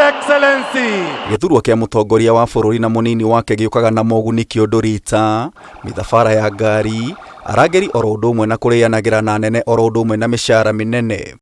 Excellency. Gĩthurwa kĩa mũtongoria wa bũrũri na mũnini wake gĩũkaga na moguni kĩũndũ rita, mĩthabara ya ngari, arangĩri oro ũndũ ũmwe na kũrĩanagĩra na anene oro ũndũ ũmwe na mĩcara mĩnene.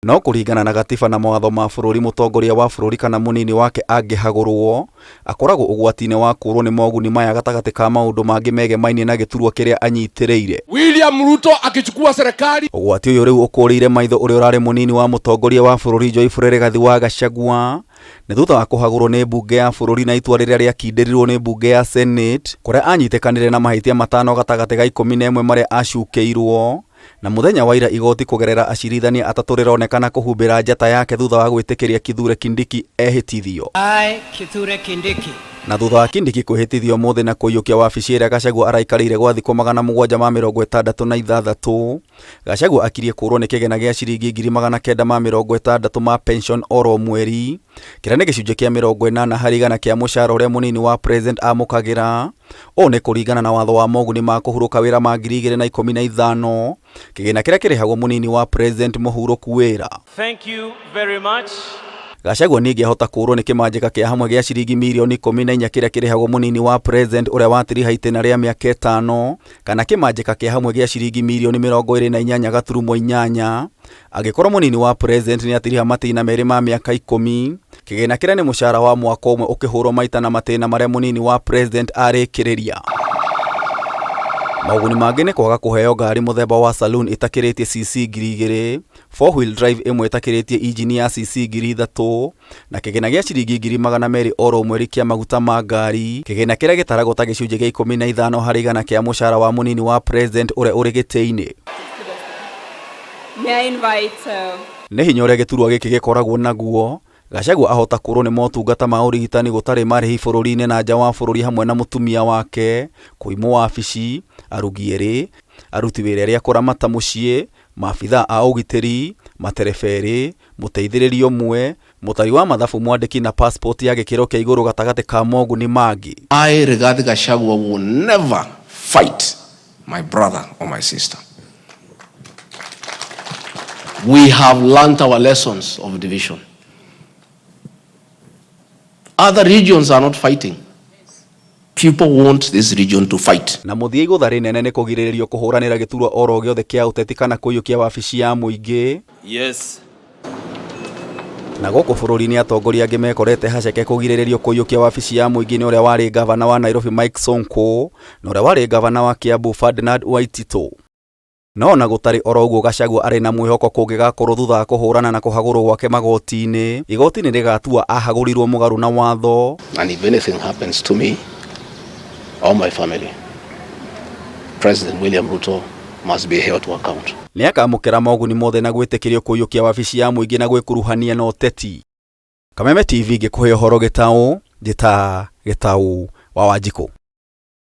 No kũringana na gatiba na mawatho ma bũrũri mũtongoria wa bũrũri kana mũnini wake angĩhagũrwo, akoragwo ũgwati-inĩ wa kũũrwo nĩ moguni maya gatagatĩ ka maũndũ mangĩ megemainie na gĩturwa kĩrĩa anyitĩrĩire. William Ruto akichukua serikali. Ũgwati ũyũ rĩu ũkũrĩire maitho ũrĩa ũrarĩ mũnini wa mũtongoria wa bũrũri Geoffrey Rigathi wa Gachagua nĩ thutha wa kũhagũrwo nĩ mbunge ya bũrũri na itua rĩrĩa rĩakindĩrirwo nĩ mbunge ya Senate kũrĩa anyitĩkanire na mahĩtia matano gatagatĩ ga 11 marĩa acukĩirwo. Na mũthenya wa ira igoti kũgerera acirithania atatũ rĩronekana kũhumbĩra njata yake thutha wa gwĩtĩkĩria Kithure Kindiki ehĩtithio. I, Kithure Kindiki. Na thutha wa Kindiki kwĩhĩtithio ũmũthĩ na kũiyũkia wabici ĩrĩa Gachagua araikarĩire gwa thikũ 766, Gachagua akirie kũũrwo nĩ kĩgĩna gĩa ciringi 960,000 ma pension oro mweri, kĩrĩa nĩ gĩcunjĩ kĩa 80 harĩ igana kĩa mũcara ũrĩa mũnini wa president amũkagĩra. Ũũ nĩ kũringana na watho wa moguni ma kũhurũka wĩra ma 2015, kĩgĩna kĩrĩa kĩrĩhagwo mũnini wa president mũhurũku wĩra. Thank you very much. Gachagua ningĩ ahota kũũrwo nĩ kĩmanjĩka kĩa hamwe gĩa ciringi mirioni 14 kĩrĩa kĩrĩhagwo mũnini wa president ũrĩa watiriha itĩna rĩa mĩaka ĩtano, kana kĩmanjĩka kĩa hamwe gĩa ciringi mirioni 28.8 angĩkorwo mũnini wa president nĩ atiriha matĩna merĩ ma mĩaka 10, kĩgĩna kĩrĩa nĩ mũcara wa mwaka ũmwe ũkĩhũrwo maita na matĩna marĩa mũnini wa president arĩkĩrĩria. Moguni mangĩ nĩ kwaga kũheo ngari mũthemba wa saloon ĩtakĩrĩtie cc 2000, four wheel drive ĩmwe ĩtakĩrĩtie injini ya cc 3000, na kĩgĩna gĩa ciringi 200,000 oro mweri kĩa maguta ma ngari, kĩgĩna kĩrĩa gĩtaragwo ta gĩcunjĩ gĩa 15 harĩ igana kĩa mũcara wa mũnini wa president ũrĩa ũrĩ gĩtĩ-inĩ. May I invite Nĩ hinya ũrĩa gĩturwa gĩkĩ gĩkoragwo naguo, Gachagua ahota kũũrwo nĩ motungata ma ũrigitani gũtarĩ marĩhi bũrũri-inĩ na nja wa bũrũri hamwe na mũtumia wake, kũimwo wabici, arugi erĩ, aruti wĩra erĩ a kũramata mũciĩ, maabithaa a ũgitĩri, matereba erĩ, mũteithĩrĩria ũmwe, mũtari wa mathabu mwandĩki na passport ya gĩkĩro kĩa igũrũ gatagatĩ ka moguni mangĩ. I, Rigathi Gachagua, will never fight my brother or my sister. We have learnt our lessons of division. Other regions are not fighting. People want this region to fight. Na mũthia igũtha rĩnene nĩ kũgirĩrĩrio kũhũranĩra gĩturwa oro gĩothe kĩa ũteti kana kũiyũkia wabici ya mũingĩ. Yes. Na gũkũ bũrũri-inĩ atongoria angĩ mekorete haceke kũgirĩrĩrio kũiyũkia wabici ya mũingĩ nĩ ũrĩa warĩ ngavana wa Nairobi Mike Sonko na ũrĩa warĩ ngavana wa Kiambu Ferdinand Waititu. No ona gũtarĩ oro ũguo Gachagua arĩ na mwĩhoko kũngĩgakorwo thutha wa kũhũrana na kũhagũrwo gwake magoti-inĩ, igoti nĩ rĩgatua ahagũrirwo mũgarũ na watho. And if anything happens to me or my family, President William Ruto must be held to account. Nĩ akamũkĩra moguni mothe na gwĩtĩkĩrio kũiyũkia wabici ya mũingĩ na gwĩkuruhania na ũteti. Kameme TV ngĩkũhe ũhoro gĩtaũ, njĩta Gĩtaũ wa Wanjikũ.